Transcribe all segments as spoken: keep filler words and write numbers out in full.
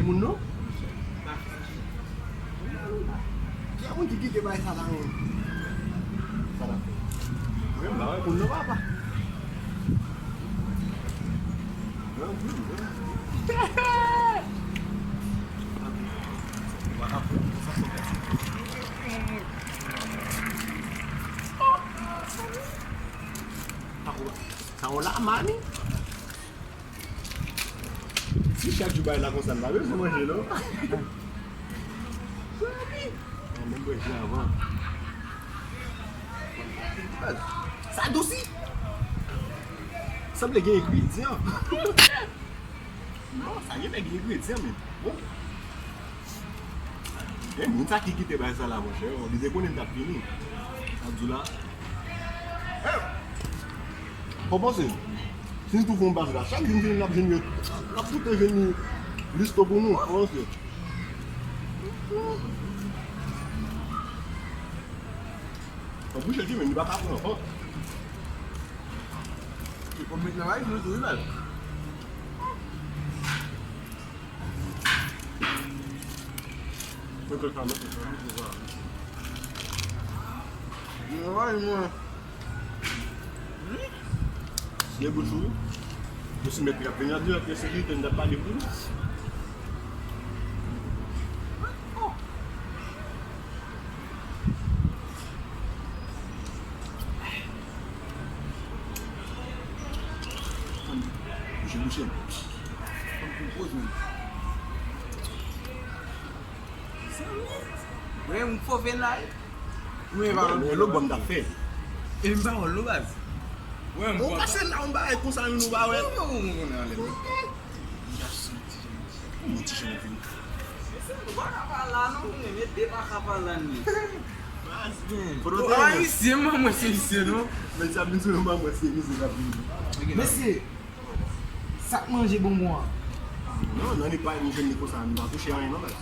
Moun non? Ki a moun ki kite bay sa la menm? Sa la fè. Mwen m pa wè moun non papa. Sa w la mami? Si chak jou bagay la konsa, n pa bezwen manje non. An menm manje avan. Sa dous wi. Sanble gen engredyan. Non, sa gen lè gen engredyan menm. Bon. E moun sa ki kite bagay sa la, monchè, li te konnen n t ap fini. Sa di w la. Fò panse, si n twouve yon baz la, chak jou n vini, n ap jwenn yo, n ap tout jwenn li listo pou nou, fò panse. An bouche di, men li pa ka pran ankò. Li pou met nan valiz, nou tou, li bèl. Mete sa, mete sa, mete sa. Mwen, mwen. Wi. Lè bouch ou, wi. Yo si mèt la vini an dirèk, sekirite, n ap pale pou nou. Bouche, bouche. Fò m pran poz, menm. Mwen, m fò vennay. Mwen, pa wè lòt bò m t ap fè. E m pa wè l, non, baz. Mwen, m pase la, yon bagay konsa, nou pa wè. Mwen, mwen, mwen, mwen, mwen, mwen. Kòman ti jan vin? Mesye, nou pa ka pale la non, men, men de pa ka pale la ni. Baz, men. Ayisyen, manman se ayisyen non. Men sa vin sou nou, manman se ayisyen k ap vini. Mesye, sa k manje bonbon an? Non, nan li pa m jwenn li konsa, m pa touche anyen non, baz.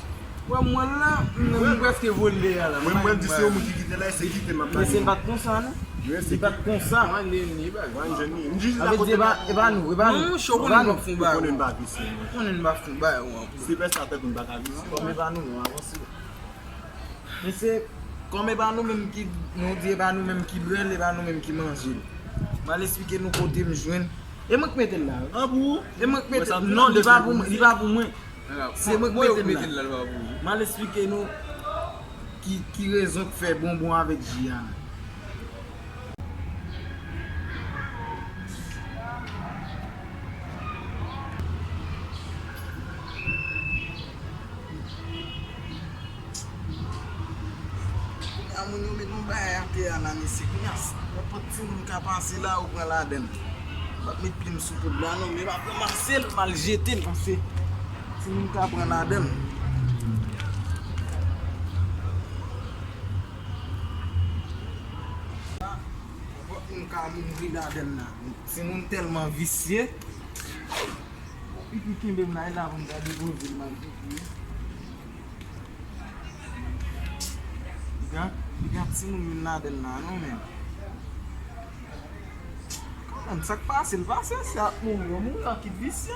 Wè mwen la, m, m prèske vole a la. Mwen, mwen di se yon moun ki kite la, se kite m ap pale. Mesye, l pa t konsa non. Li pa t konsa. Mwen jwenn li, baz. Mwen jwenn li. M jis la kote. E pa, e pa nou, e pa nou. Non, monchè, ou konnen m ap fon bagay. Ou konnen m pa vise. Ou konnen m ap fon bagay, ou anpil. Se pèsonn tèt ou m pa ka vise. Kòm e pa nou, nou avanse. Men se, kòm e pa nou menm ki, nou di e pa nou menm ki bwè l, e pa nou menm ki manje l. M al esplike nou kote m jwenn. E mwen k mete l la. An pou ou? E mwen k mete l. Non, li pa pou mwen, li pa pou mwen. Se mwen k mete l la. M al esplike nou ki, ki rezon k fè bonbon avèk ji a la. Kounye a, moun yo met yon bagay atè a la, mesye. Kounye a, nenpòt timoun ka pase la, ou pran ladann. M p ap met pye m sou poud la, non, men m ap ranmase l, m al jete l, paske timoun ka pran ladann. Nenpòt moun ka mouri ladann la. Timoun tèlman visye. Pipi kenbe m la, e la pou m ta depoze l, m al pipi. Piga, piga timoun vin ladann la, non, men. Kanmenm, sa k pase, l pase, se ap mouri, yo mouri an kit visye.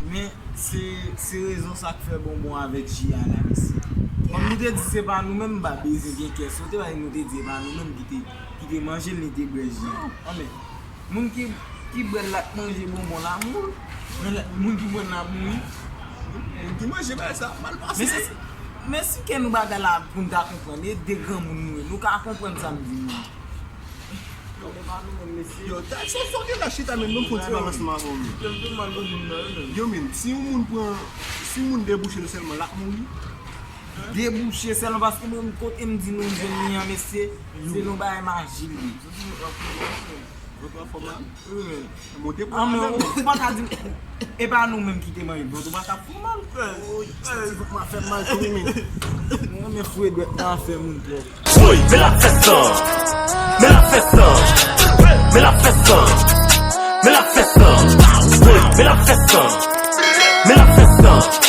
Men, se, se rezon sa k fè bonbon avèk ji a la, mesye. Kòm nou te di se pa nou menm, m pa bezwen gen kè sote, paske nou te di se pa nou menm ki te, ki te manje l, ni te bwè ji a. Anben, moun ki, ki bwè l la, k manje bonbon la, mouri. Men lè, moun ki bwè l la, mouri. Moun ki manje bagay sa, mal pase. Men se, men si kè nou bagay la pou n ta konprann, e de granmoun nou ye, nou ka konprann sa m di nou. Yo, ta, sa, sa w gen la chita, men, ban m fon ti balansman avè w, men. Yo, men, si yon moun pran, si yon moun debouche l sèlman, l ap mouri? Debouche sèlman, paske mwen, kote m di nou m jwenn li an, mesye, se yon bagay majik li. Wi, men. An, men, ou, ou pa ka di, e pa nou menm ki te manje, vant ou pa ka fè mal. Ti vant mwen fè mal tou, wi, men. Mwen, men fouye dwèt nan afè moun twòp. Woy, men l ap fè san. Men l ap fè san. Men l ap fè san. Men l ap fè san. Woy, men l ap fè san. Men l ap fè san.